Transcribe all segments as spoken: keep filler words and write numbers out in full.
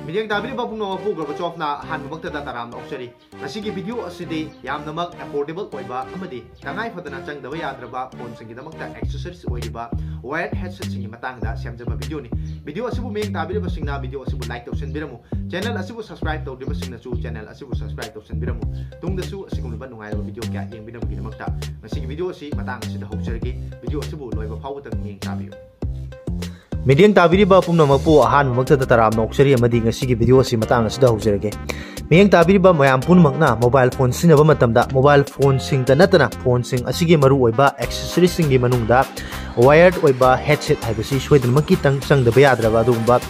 ꯃꯤꯠꯌꯦꯡ ꯇꯥꯕꯤꯔꯤꯕ ꯄꯨꯝꯅꯃꯛꯄꯨ ꯒꯣꯔꯕꯥꯆꯣꯚꯅ ꯑꯍꯥꯟꯕꯃꯛꯇꯗ ꯇꯔꯥꯝꯅ ꯑꯣꯛꯆꯔꯤ꯫ ꯉꯁꯤꯒꯤ ꯚꯤꯗꯤꯑꯣ ꯑꯁꯤꯗꯤ ꯌꯥꯝꯅꯃꯛ affordable ꯑꯣꯏꯕ ꯑꯃꯗꯤ ꯇꯉꯥꯏ ꯐꯗꯅ ꯆꯪꯗꯕ ꯌꯥꯗ꯭ꯔꯕ ꯐꯣꯟꯁꯤꯡꯒꯤꯗꯃꯛꯇ accessories ꯑꯣꯏꯔꯤꯕ wired headsetꯁꯤꯡꯒꯤ ꯃꯇꯥꯡꯗ ꯁꯦꯝꯖꯕ ꯚꯤꯗꯤꯑꯣꯅꯤ꯫ ꯚꯤꯗꯤꯑꯣ ꯑꯁꯤꯕꯨ ꯃꯤꯠꯌꯦꯡ ꯇꯥꯕꯤꯔꯤꯕꯁꯤꯡꯅ ꯚꯤꯗꯤꯑꯣ ꯑꯁꯤꯕꯨ like ꯇꯧꯁꯤꯟꯕꯤꯔꯝꯃꯨ꯫ Channel ꯑꯁꯤꯕꯨ subscribe ꯇꯧꯗ꯭ꯔꯤꯕꯁꯤꯡꯅꯁꯨ channel ꯑꯁꯤꯕꯨ subscribe ꯇꯧꯁꯤꯟꯕꯤꯔꯝꯃꯨ꯫ ꯇꯨꯡꯗꯁꯨ ꯑꯁꯤꯒꯨꯝꯂꯕ ꯅꯨꯡꯉꯥꯏꯔꯕ ꯚꯤꯗꯤꯑꯣ ꯀꯌꯥ ꯌꯦꯡꯕꯤꯅꯕꯒꯤꯗꯃꯛꯇ ꯉꯁꯤꯒꯤ ꯚꯤꯗꯤꯑꯣ ꯑꯁꯤ ꯃꯇꯥꯡ ꯑꯁꯤꯗ ꯍꯧꯖꯔꯒꯦ꯫ ꯚꯤꯗꯤꯑꯣ ꯑꯁꯤꯕꯨ ꯂꯣꯏꯕ ꯐꯥꯎꯕꯗꯪ ꯃꯤꯠꯌꯦꯡ ꯇꯥꯕꯤꯌꯨ꯫ ꯃꯤꯠꯌꯦꯡ ꯇꯥꯕꯤꯔꯤꯕ ꯄꯨꯝꯅꯃꯛꯄꯨ ꯑꯍꯥꯟꯕꯃꯛꯇꯗ ꯇꯔꯥꯝꯅ ꯑꯣꯛꯆꯔꯤ ꯑꯃꯗꯤ ꯉꯁꯤꯒꯤ ꯚꯤꯗꯤꯑꯣ ꯑꯁꯤ ꯃꯇꯥꯡ ꯑꯁꯤꯗ ꯍꯧꯖꯔꯒꯦ꯫ ꯃꯤꯠꯌꯦꯡ ꯇꯥꯕꯤꯔꯤꯕ ꯃꯌꯥꯝ ꯄꯨꯝꯅꯃꯛꯅ mobile phone ꯁꯤꯖꯤꯟꯅꯕ ꯃꯇꯝꯗ mobile phoneꯁꯤꯡꯇ ꯅꯠꯇꯅ ꯐꯣꯟꯁꯤꯡ ꯑꯁꯤꯒꯤ ꯃꯔꯨꯑꯣꯏꯕ accessoriesꯁꯤꯡꯒꯤ ꯃꯅꯨꯡꯗ wired ꯑꯣꯏꯕ headset ꯍꯥꯏꯕꯁꯤ ꯁꯣꯏꯗꯅꯃꯛꯀꯤ ꯇꯪ ꯆꯪꯗꯕ ꯌꯥꯗ꯭ꯔꯕ ꯑꯗꯨꯒꯨꯝꯕ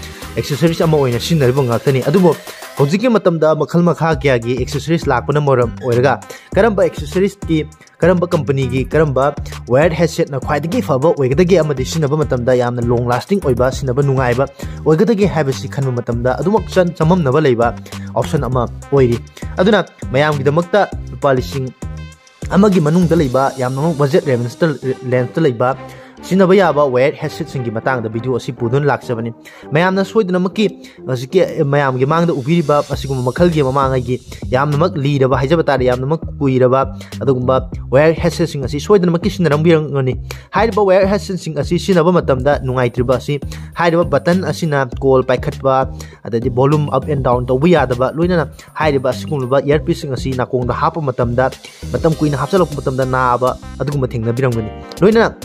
accessories ꯑꯃ ꯑꯣꯏꯅ ꯁꯤꯖꯤꯟꯅꯔꯤꯕ ꯉꯥꯛꯇꯅꯤ꯫ ꯑꯗꯨꯕꯨ ꯍꯧꯖꯤꯛꯀꯤ ꯃꯇꯝꯗ ꯃꯈꯜ ꯃꯈꯥ ꯀꯌꯥꯒꯤ accessories ꯂꯥꯛꯄꯅ ꯃꯔꯝ ꯑꯣꯏꯔꯒ ꯀꯔꯝꯕ accessoriesꯀꯤ, ꯀꯔꯝꯕ companyꯒꯤ, ꯀꯔꯝꯕ wired headsetꯅ ꯈ꯭ꯋꯥꯏꯗꯒꯤ ꯐꯕ ꯑꯣꯏꯒꯗꯒꯦ ꯑꯃꯗꯤ ꯁꯤꯖꯤꯟꯅꯕ ꯃꯇꯝꯗ ꯌꯥꯝꯅ long lasting ꯑꯣꯏꯕ, ꯁꯤꯖꯤꯟꯅꯕ ꯅꯨꯡꯉꯥꯏꯕ ꯑꯣꯏꯒꯗꯒꯦ ꯍꯥꯏꯕꯁꯤ ꯈꯟꯕ ꯃꯇꯝꯗ ꯑꯗꯨꯃꯛ ꯆꯟ-, ꯆꯃꯝꯅꯕ ꯂꯩꯕ option ꯑꯃ ꯑꯣꯏꯔꯤ꯫ ꯑꯗꯨꯅ ꯃꯌꯥꯝꯒꯤꯗꯃꯛꯇ ꯂꯨꯄꯥ ꯂꯤꯁꯤꯡ ꯑꯃꯒꯤ ꯃꯅꯨꯡꯗ ꯂꯩꯕ, ꯌꯥꯝꯅꯃꯛ budget rangeꯇ, rangeꯇ ꯂꯩꯕ, ꯁꯤꯖꯤꯟꯅꯕ ꯌꯥꯕ wired headsetꯁꯤꯡꯒꯤ ꯃꯇꯥꯡꯗ ꯚꯤꯗꯤꯑꯣ ꯑꯁꯤ ꯄꯨꯗꯨꯅ ꯂꯥꯛꯆꯕꯅꯤ꯫ ꯃꯌꯥꯝꯅ ꯁꯣꯏꯗꯅꯃꯛꯀꯤ ꯍꯧꯖꯤꯛꯀꯤ ꯃꯌꯥꯝꯒꯤ ꯃꯥꯡꯗ ꯎꯕꯤꯔꯤꯕ ꯑꯁꯤꯒꯨꯝꯕ ꯃꯈꯜꯒꯤ ꯃꯃꯥꯡꯉꯩꯒꯤ ꯌꯥꯝꯅꯃꯛ ꯂꯤꯔꯕ ꯍꯥꯏꯖꯕ ꯇꯥꯔꯦ, ꯌꯥꯝꯅꯃꯛ ꯀꯨꯏꯔꯕ ꯑꯗꯨꯒꯨꯝꯕ wired headsetꯁꯤꯡ ꯑꯁꯤ ꯁꯣꯏꯗꯅꯃꯛꯀꯤ ꯁꯤꯖꯤꯟꯅꯔꯝꯕꯤꯔꯝꯒꯅꯤ꯫ ꯍꯥꯏꯔꯤꯕ wired headsetꯁꯤꯡ ꯑꯁꯤ ꯁꯤꯖꯤꯟꯅꯕ ꯃꯇꯝꯗ ꯅꯨꯡꯉꯥꯏꯇ꯭ꯔꯤꯕ ꯑꯁꯤ ꯍꯥꯏꯔꯤꯕ button ꯑꯁꯤꯅ call ꯄꯥꯏꯈꯠꯄ, ꯑꯗꯩꯗꯤ volume up and down ꯇꯧꯕ ꯌꯥꯗꯕ, ꯂꯣꯏꯅꯅ ꯍꯥꯏꯔꯤꯕ ꯑꯁꯤꯒꯨꯝꯂꯕ earpieceꯁꯤꯡ ꯑꯁꯤ ꯅꯥꯀꯣꯡꯗ ꯍꯥꯞꯄ ꯃꯇꯝꯗ, ꯃꯇꯝ ꯀꯨꯏꯅ ꯍꯥꯞꯆꯤꯜꯂꯛꯄ ꯃꯇꯝꯗ ꯅꯥꯕ ꯑꯗꯨꯒꯨꯝꯕ ꯊꯦꯡꯅꯕꯤꯔꯝꯒꯅꯤ꯫ ꯂꯣꯏꯅꯅ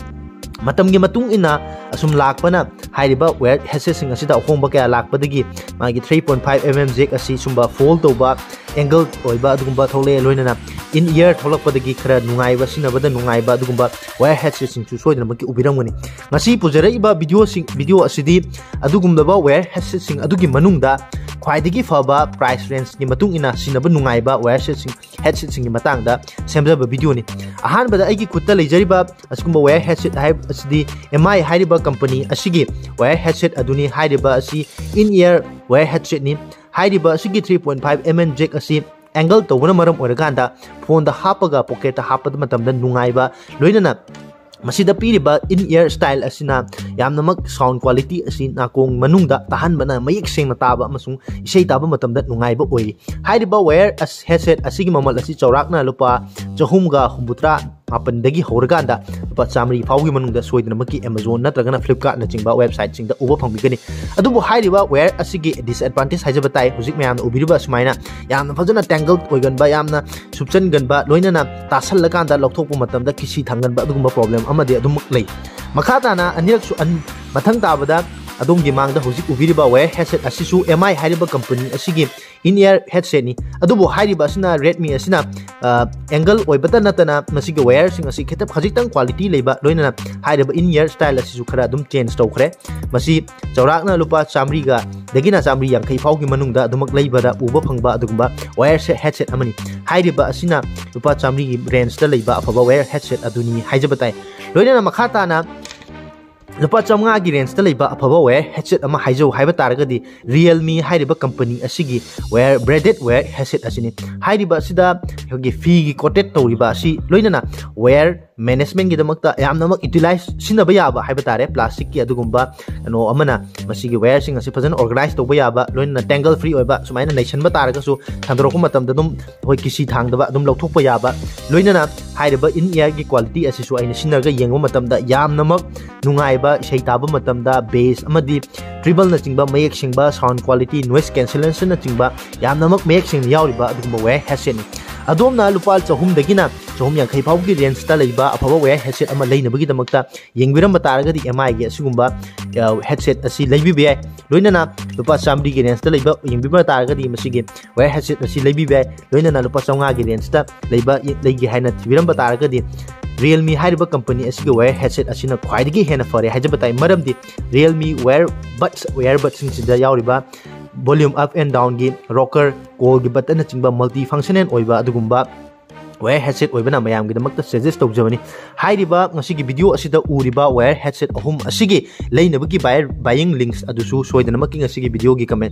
ꯃꯇꯝꯒꯤ ꯃꯇꯨꯡ ꯏꯟꯅ ꯑꯁꯨꯝ ꯂꯥꯛꯄꯅ ꯍꯥꯏꯔꯤꯕ wired headsetꯁꯤꯡ ꯑꯁꯤꯗ ꯑꯍꯣꯡꯕ ꯀꯌꯥ ꯂꯥꯛꯄꯗꯒꯤ ꯃꯥꯒꯤ three point five mm jack ꯑꯁꯤ ꯁꯨꯝꯕ fold ꯇꯧꯕ, angle ꯑꯣꯏꯕ ꯑꯗꯨꯒꯨꯝꯕ ꯊꯣꯛꯂꯛꯑꯦ꯫ ꯂꯣꯏꯅꯅ in ear ꯊꯣꯛꯂꯛꯄꯗꯒꯤ ꯈꯔ ꯅꯨꯡꯉꯥꯏꯕ, ꯁꯤꯖꯤꯟꯅꯕꯗ ꯅꯨꯡꯉꯥꯏꯕ ꯑꯗꯨꯒꯨꯝꯕ wired headsetꯁꯤꯡꯁꯨ ꯁꯣꯏꯗꯅꯃꯛꯀꯤ ꯎꯕꯤꯔꯝꯒꯅꯤ꯫ ꯉꯁꯤ ꯄꯨꯖꯔꯛꯏꯕ ꯚꯤꯗꯤꯑꯣꯁꯤꯡ, ꯚꯤꯗꯤꯑꯣ ꯑꯁꯤꯗꯤ ꯑꯗꯨꯒꯨꯝꯂꯕ wired headsetꯁꯤꯡ ꯑꯗꯨꯒꯤ ꯃꯅꯨꯡꯗ ꯈ꯭ꯋꯥꯏꯗꯒꯤ ꯐꯕ price rangeꯀꯤ ꯃꯇꯨꯡ ꯏꯟꯅ ꯁꯤꯖꯤꯟꯅꯕ ꯅꯨꯡꯉꯥꯏꯕ wired headsetꯁꯤꯡ, headsetꯁꯤꯡꯒꯤ ꯃꯇꯥꯡꯗ ꯁꯦꯝꯖꯕ ꯚꯤꯗꯤꯑꯣꯅꯤ꯫ ꯑꯍꯥꯟꯕꯗ ꯑꯩꯒꯤ ꯈꯨꯠꯇ ꯂꯩꯖꯔꯤꯕ ꯑꯁꯤꯒꯨꯝꯕ wired headset ꯍꯥꯏꯕꯁꯤꯗꯤ M I ꯍꯥꯏꯔꯤꯕ company ꯑꯁꯤꯒꯤ wired headset ꯑꯗꯨꯅꯤ꯫ ꯍꯥꯏꯔꯤꯕ ꯑꯁꯤ in ear wired headsetꯅꯤ꯫ ꯍꯥꯏꯔꯤꯕ ꯑꯁꯤꯒꯤ three point five mm jack ꯑꯁꯤ angle ꯇꯧꯕꯅ ꯃꯔꯝ ꯑꯣꯏꯔꯀꯥꯟꯗ phoneꯗ ꯍꯥꯞꯄꯒ pocketꯇ ꯍꯥꯞꯄ ꯃꯇꯝꯗ ꯅꯨꯡꯉꯥꯏꯕ, ꯂꯣꯏꯅꯅ ꯃꯁꯤꯗ ꯄꯤꯔꯤꯕ in ear style ꯑꯁꯤꯅ ꯌꯥꯝꯅꯃꯛ sound quality ꯑꯁꯤ ꯅꯥꯀꯣꯡ ꯃꯅꯨꯡꯗ ꯇꯥꯍꯟꯕꯅ ꯃꯌꯦꯛ ꯁꯦꯡꯅ ꯇꯥꯕ ꯑꯃꯁꯨꯡ ꯏꯁꯩ ꯇꯥꯕ ꯃꯇꯝꯗ ꯅꯨꯡꯉꯥꯏꯕ ꯑꯣꯏꯔꯤ꯫ ꯍꯥꯏꯔꯤꯕ wire ꯑꯁ-, headset ꯑꯁꯤꯒꯤ ꯃꯃꯜ ꯑꯁꯤ ꯆꯥꯎꯔꯥꯛꯅ ꯂꯨꯄꯥ ꯆꯍꯨꯝꯒ ꯍꯨꯝꯐꯨꯇꯔꯥ ꯃꯥꯄꯟꯗꯒꯤ ꯍꯧꯔꯀꯥꯟꯗ ꯂꯨꯄꯥ ꯆꯥꯃꯔꯤ ꯐꯥꯎꯒꯤ ꯃꯅꯨꯡꯗ ꯁꯣꯏꯗꯅꯃꯛꯀꯤ Amazon ꯅꯠꯇ꯭ꯔꯒꯅ Flipkart ꯅꯆꯤꯡꯕ website ꯁꯤꯡꯗ ꯎꯕ ꯐꯪꯕꯤꯒꯅꯤ꯫ ꯑꯗꯨꯕꯨ ꯍꯥꯏꯔꯤꯕ wire ꯑꯁꯤꯒꯤ disadvantage ꯍꯥꯏꯖꯕ ꯇꯥꯏ, ꯍꯧꯖꯤꯛ ꯃꯌꯥꯝꯅ ꯎꯕꯤꯔꯤꯕ ꯑꯁꯨꯃꯥꯏꯅ ꯌꯥꯝꯅ ꯐꯖꯅ tangled ꯑꯣꯏꯒꯟꯕ, ꯌꯥꯝꯅ ꯁꯨꯞꯆꯟꯒꯟꯕ, ꯂꯣꯏꯅꯅ ꯇꯥꯁꯜꯂꯀꯥꯟꯗ ꯂꯧꯊꯣꯛꯄ ꯃꯇꯝꯗ ꯀꯤꯁꯤ ꯊꯥꯡꯒꯟꯕ, ꯑꯗꯨꯒꯨꯝꯕ problem ꯑꯃꯗꯤ ꯑꯗꯨꯃꯛ ꯂꯩ꯫ ꯃꯈꯥ ꯇꯥꯅ ꯑꯅꯤꯔꯛꯁꯨ ꯑꯟ-, ꯃꯊꯪ ꯇꯥꯕꯗ ꯑꯗꯣꯝꯒꯤ ꯃꯥꯡꯗ ꯍꯧꯖꯤꯛ ꯎꯕꯤꯔꯤꯕ wire headset ꯑꯁꯤꯁꯨ M I ꯍꯥꯏꯔꯤꯕ company ꯑꯁꯤꯒꯤ in ear headset ꯅꯤ꯫ ꯑꯗꯨꯕꯨ ꯍꯥꯏꯔꯤꯕ ꯑꯁꯤꯅ Redmi ꯑꯁꯤꯅ, ꯑ, angle ꯑꯣꯏꯕꯇ ꯅꯠꯇꯅ ꯃꯁꯤꯒꯤ wire ꯁꯤꯡ ꯑꯁꯤ ꯈꯤꯇꯪ, ꯈꯖꯤꯛꯇꯪ quality ꯂꯩꯕ, ꯂꯣꯏꯅꯅ ꯍꯥꯏꯔꯤꯕ in ear style ꯑꯁꯤꯁꯨ ꯈꯔ ꯑꯗꯨꯝ change ꯇꯧꯈ꯭ꯔꯦ꯫ ꯃꯁꯤ ꯆꯥꯎꯔꯥꯛꯅ ꯂꯨꯄꯥ ꯆꯥꯃꯔꯤꯒ, ꯗꯒꯤꯅ ꯆꯥꯃꯔꯤ ꯌꯥꯡꯈꯩ ꯐꯥꯎꯒꯤ ꯃꯅꯨꯡꯗ ꯑꯗꯨꯃꯛ ꯂꯩꯕꯗ ꯎꯕ ꯐꯪꯕ ꯑꯗꯨꯒꯨꯝꯕ wire ꯁꯦ-, headset ꯑꯃꯅꯤ꯫ ꯍꯥꯏꯔꯤꯕ ꯑꯁꯤꯅ ꯂꯨꯄꯥ ꯆꯥꯃꯔꯤꯒꯤ range ꯇ ꯂꯩꯕ ꯑꯐꯕ wire headset ꯑꯗꯨꯅꯤ ꯍꯥꯏꯖꯕ ꯇꯥꯏ꯫ ꯂꯣꯏꯅꯅ ꯃꯈꯥ ꯇꯥꯅ ꯂꯨꯄꯥ ꯆꯥꯃꯉꯥꯒꯤ range ꯇ ꯂꯩꯕ ꯑꯐꯕ wire headset ꯑꯃ ꯍꯥꯏꯖꯧ ꯍꯥꯏꯕ ꯇꯥꯔꯒꯗꯤ Realme ꯍꯥꯏꯔꯤꯕ company ꯑꯁꯤꯒꯤ wire, branded wire headset ꯑꯁꯤꯅꯤ꯫ ꯍꯥꯏꯔꯤꯕ ꯑꯁꯤꯗ ꯑꯩꯈꯣꯏꯒꯤ ꯐꯤꯒꯤ coated ꯇꯧꯔꯤꯕ ꯑꯁꯤ, ꯂꯣꯏꯅꯅ wire management ꯒꯤꯗꯃꯛꯇ ꯌꯥꯝꯅꯃꯛ utilize, ꯁꯤꯖꯤꯟꯅꯕ ꯌꯥꯕ ꯍꯥꯏꯕ ꯇꯥꯔꯦ, plastic ꯀꯤ ꯑꯗꯨꯒꯨꯝꯕ ꯀꯩꯅꯣ ꯑꯃꯅ ꯃꯁꯤꯒꯤ wire ꯁꯤꯡ ꯑꯁꯤ ꯐꯖꯅ organize ꯇꯧꯕ ꯌꯥꯕ, ꯂꯣꯏꯅꯅ tangle free ꯑꯣꯏꯕ, ꯁꯨꯃꯥꯏꯅ ꯅꯩꯁꯟꯕ ꯇꯥꯔꯒꯁꯨ ꯁꯟꯗꯣꯔꯛꯄ ꯃꯇꯝꯗ ꯑꯗꯨꯝ ꯑꯩꯈꯣꯏ ꯀꯤꯁꯤ ꯊꯥꯡꯗꯕ ꯑꯗꯨꯝ ꯂꯧꯊꯣꯛꯄ ꯌꯥꯕ, ꯂꯣꯏꯅꯅ ꯍꯥꯏꯔꯤꯕ in ear ꯒꯤ quality ꯑꯁꯤꯁꯨ ꯑꯩꯅ ꯁꯤꯖꯤꯟꯅꯔꯒ ꯌꯦꯡꯕ ꯃꯇꯝꯗ ꯌꯥꯝꯅꯃꯛ ꯅꯨꯡꯉꯥꯏꯕ, ꯏꯁꯩ ꯇꯥꯕ ꯃꯇꯝꯗ bass ꯑꯃꯗꯤ treble ꯅꯆꯤꯡꯕ ꯃꯌꯦꯛ ꯁꯦꯡꯕ, sound quality, noise cancellation ꯅꯆꯤꯡꯕ ꯌꯥꯝꯅꯃꯛ ꯃꯌꯦꯛ ꯁꯦꯡꯅ ꯌꯥꯎꯔꯤꯕ ꯑꯗꯨꯒꯨꯝꯕ wire headset ꯅꯤ꯫ ꯑꯗꯣꯝꯅ ꯂꯨꯄꯥ ꯆꯍꯨꯝꯗꯒꯤꯅ ꯆꯍꯨꯝ ꯌꯥꯡꯈꯩ ꯐꯥꯎꯒꯤ range ꯇ ꯂꯩꯕ ꯑꯐꯕ wire headset ꯑꯃ ꯂꯩꯅꯕꯒꯤꯗꯃꯛꯇ ꯌꯦꯡꯕꯤꯔꯝꯕ ꯇꯥꯔꯒꯗꯤ M I ꯒꯤ ꯑꯁꯤꯒꯨꯝꯕ, ꯑ, headset ꯑꯁꯤ ꯂꯩꯕꯤꯕ ꯌꯥꯏ꯫ ꯂꯣꯏꯅꯅ ꯂꯨꯄꯥ ꯆꯥꯃꯔꯤꯒꯤ range ꯇ ꯂꯩꯕ ꯌꯦꯡꯕꯤꯕ ꯇꯥꯔꯒꯗꯤ ꯃꯁꯤꯒꯤ wire headset ꯑꯁꯤ ꯂꯩꯕꯤꯕ ꯌꯥꯏ꯫ ꯂꯣꯏꯅꯅ ꯂꯨꯄꯥ ꯆꯥꯃꯉꯥꯒꯤ range ꯇ ꯂꯩꯕ ꯂꯩꯒꯦ ꯍꯥꯏꯅ ꯊꯤꯕꯤꯔꯝꯕ ꯇꯥꯔꯒꯗꯤ Realme ꯍꯥꯏꯔꯤꯕ company ꯑꯁꯤꯒꯤ wire headset ꯑꯁꯤꯅ ꯈ꯭ꯋꯥꯏꯗꯒꯤ ꯍꯦꯟꯅ ꯐꯔꯦ ꯍꯥꯏꯖꯕ ꯇꯥꯏ꯫ ꯃꯔꯝꯗꯤ Realme wire buds, wire buds ꯁꯤꯡꯁꯤꯗ ꯌꯥꯎꯔꯤꯕ volume up and down ꯒꯤ rocker, call ꯒꯤ button ꯅꯆꯤꯡꯕ multi functional ꯑꯣꯏꯕ ꯑꯗꯨꯒꯨꯝꯕ ꯋꯥꯌꯔ ꯍꯦꯗꯁꯦꯠ ꯑꯣꯏꯕꯅ ꯃꯌꯥꯝꯒꯤꯗꯃꯛꯇ ꯁꯖꯦꯁ ꯇꯧꯖꯕꯅꯤ꯫ ꯍꯥꯏꯔꯤꯕ ꯉꯁꯤꯒꯤ ꯚꯤꯗꯤꯑꯣ ꯑꯁꯤꯗ ꯎꯔꯤꯕ ꯋꯥꯌꯔ ꯍꯦꯗꯁꯦꯠ ꯑꯍꯨꯝ ꯑꯁꯤꯒꯤ ꯂꯩꯅꯕꯒꯤ ꯕꯥꯏꯌꯔ ꯕꯥꯏꯌꯤꯡ ꯂꯤꯡꯁ ꯑꯗꯨꯁꯨ ꯁꯣꯏꯗꯅꯃꯛꯀꯤ ꯉꯁꯤꯒꯤ ꯚꯤꯗꯤꯑꯣꯒꯤ ꯀꯃꯦꯟ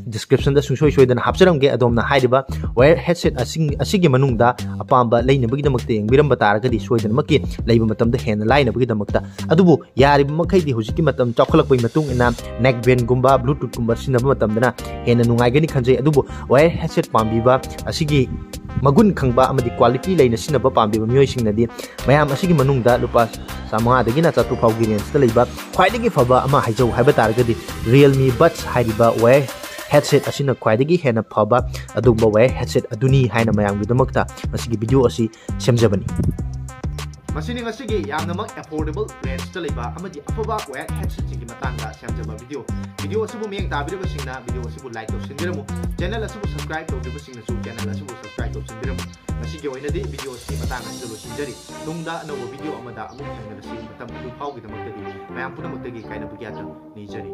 ꯗꯤꯁꯀ꯭ꯔꯤꯞꯁꯟꯗ ꯁꯨꯡꯁꯣꯏ ꯁꯣꯏꯗꯅ ꯍꯥꯞꯆꯔꯝꯒꯦ꯫ ꯑꯗꯣꯝꯅ ꯍꯥꯏꯔꯤꯕ ꯋꯥꯌꯔ ꯍꯦꯗꯁꯦꯠ ꯑꯁꯤꯒꯤ ꯃꯅꯨꯡꯗ ꯑꯄꯥꯝꯕ ꯂꯩꯅꯕꯒꯤꯗꯃꯛꯇ ꯌꯦꯡꯕꯤꯔꯝꯕ ꯇꯥꯔꯒꯗꯤ ꯁꯣꯏꯗꯅꯃꯛꯀꯤ ꯂꯩꯕ ꯃꯇꯝꯗ ꯍꯦꯟꯅ ꯂꯥꯏꯅꯕꯒꯤꯗꯃꯛꯇ꯫ ꯑꯗꯨꯕꯨ ꯌꯥꯔꯤꯕ ꯃꯈꯩꯗꯤ ꯍꯧꯖꯤꯛꯀꯤ ꯃꯇꯝ ꯆꯥꯎꯈꯠꯂꯛꯄꯒꯤ ꯃꯇꯨꯡ ꯏꯟꯅ ꯅꯦꯛ ꯕꯦꯟꯒꯨꯝꯕ ꯕ꯭ꯂꯨꯇꯨꯠꯀꯨꯝꯕ ꯁꯤꯖꯤꯟꯅꯕ ꯃꯇꯝꯗꯅ ꯍꯦꯟꯅ ꯅꯨꯡꯉꯥꯏꯒꯅꯤ ꯈꯟꯖꯩ꯫ ꯑꯗꯨꯕꯨ ꯋꯥꯌꯔ ꯍꯦꯗꯁꯦꯠ ꯄꯥꯝꯕꯤꯕ ꯑꯁꯤꯒꯤ ꯃꯒꯨꯟ ꯈꯪꯕ ꯑꯃꯗꯤ ꯀ꯭ꯋꯥꯂꯤꯇꯤ ꯂꯩꯅ ꯁꯤꯖꯤꯟꯅꯕ ꯄꯥꯝꯕꯤꯕ ꯃꯤꯑꯣꯏꯁꯤꯡꯅꯗꯤ ꯃꯌꯥꯝ ꯑꯁꯤꯒꯤ ꯃꯅꯨꯡꯗ ꯂꯨꯄꯥ ꯆꯥꯃꯉꯥꯗꯒꯤꯅ ꯆꯥꯇ꯭ꯔꯨꯛ ꯐꯥꯎꯒꯤ ꯔꯦꯟꯖꯇ ꯂꯩꯕ ꯈ꯭ꯋꯥꯏꯗꯒꯤ ꯐꯕ ꯑꯃ ꯍꯥꯏꯖꯧ ꯍꯥꯏꯕ ꯇꯥꯔꯒꯗꯤ Realme Buds ꯍꯥꯏꯔꯤꯕ ꯋꯥꯌꯔ ꯍꯦꯗꯁꯦꯠ ꯑꯁꯤꯅ ꯈ꯭ꯋꯥꯏꯗꯒꯤ ꯍꯦꯟꯅ ꯐꯕ ꯑꯗꯨꯒꯨꯝꯕ ꯋꯥꯌꯔ ꯍꯦꯗꯁꯦꯠ ꯑꯗꯨꯅꯤ ꯍꯥꯏꯅ ꯃꯌꯥꯝꯒꯤꯗꯃꯛꯇ ꯉꯁꯤꯒꯤ ꯚꯤꯗꯤꯑꯣ ꯑꯁꯤ ꯁꯦꯝꯖꯕꯅꯤ꯫ ꯃꯁꯤꯅꯤ ꯉꯁꯤꯒꯤ ꯌꯥꯝꯅꯃꯛ ꯑꯦꯐꯣꯔꯗꯦꯕꯜ ꯔꯦꯟꯖꯇ ꯂꯩꯕ ꯑꯃꯗꯤ ꯑꯐꯕ ꯋꯥꯌꯔ ꯍꯦꯗꯁꯦꯠꯁꯤꯡꯒꯤ ꯃꯇꯥꯡꯗ ꯁꯦꯝꯖꯕ ꯚꯤꯗꯤꯑꯣ꯫ ꯚꯤꯗꯤꯑꯣ ꯑꯁꯤꯕꯨ ꯃꯤꯠꯌꯦꯡ ꯇꯥꯕꯤꯔꯤꯕꯁꯤꯡꯅ ꯚꯤꯗꯤꯑꯣ ꯑꯁꯤꯕꯨ ꯂꯥꯏꯛ ꯇꯧꯁꯤꯟꯕꯤꯔꯝꯃꯨ꯫ ꯆꯦꯅꯦꯜ ꯑꯁꯤꯕꯨ ꯁꯕꯁꯀ꯭ꯔꯥꯏꯕ ꯇꯧꯗ꯭ꯔꯤꯕꯁꯤꯡꯅꯁꯨ ꯆꯦꯅꯦꯜ ꯑꯁꯤꯕꯨ ꯁꯕꯁꯀ꯭ꯔꯥꯏꯕ ꯇꯧꯁꯤꯟꯕꯤꯔꯝꯃꯨ꯫ ꯉꯁꯤꯒꯤ ꯑꯣꯏꯅꯗꯤ ꯚꯤꯗꯤꯑꯣ ꯑꯁꯤ ꯃꯇꯥꯡ ꯑꯁꯤꯗ ꯂꯣꯏꯁꯤꯟꯖꯔꯤ꯫ ꯇꯨꯡꯗ ꯑꯅꯧꯕ ꯚꯤꯗꯤꯑꯣ ꯑꯃꯗ ꯑꯃꯨꯛ ꯊꯦꯡꯅꯔꯁꯤ꯫ ꯃꯇꯝ ꯑꯗꯨ ꯐꯥꯎꯒꯤꯗꯃꯛꯇꯗꯤ ꯃꯌꯥꯝ ꯄꯨꯝꯅꯃꯛꯇꯒꯤ ꯀꯥꯏꯅꯕꯒꯤ ꯌꯥꯊꯪ ꯅꯤꯖꯔꯤ꯫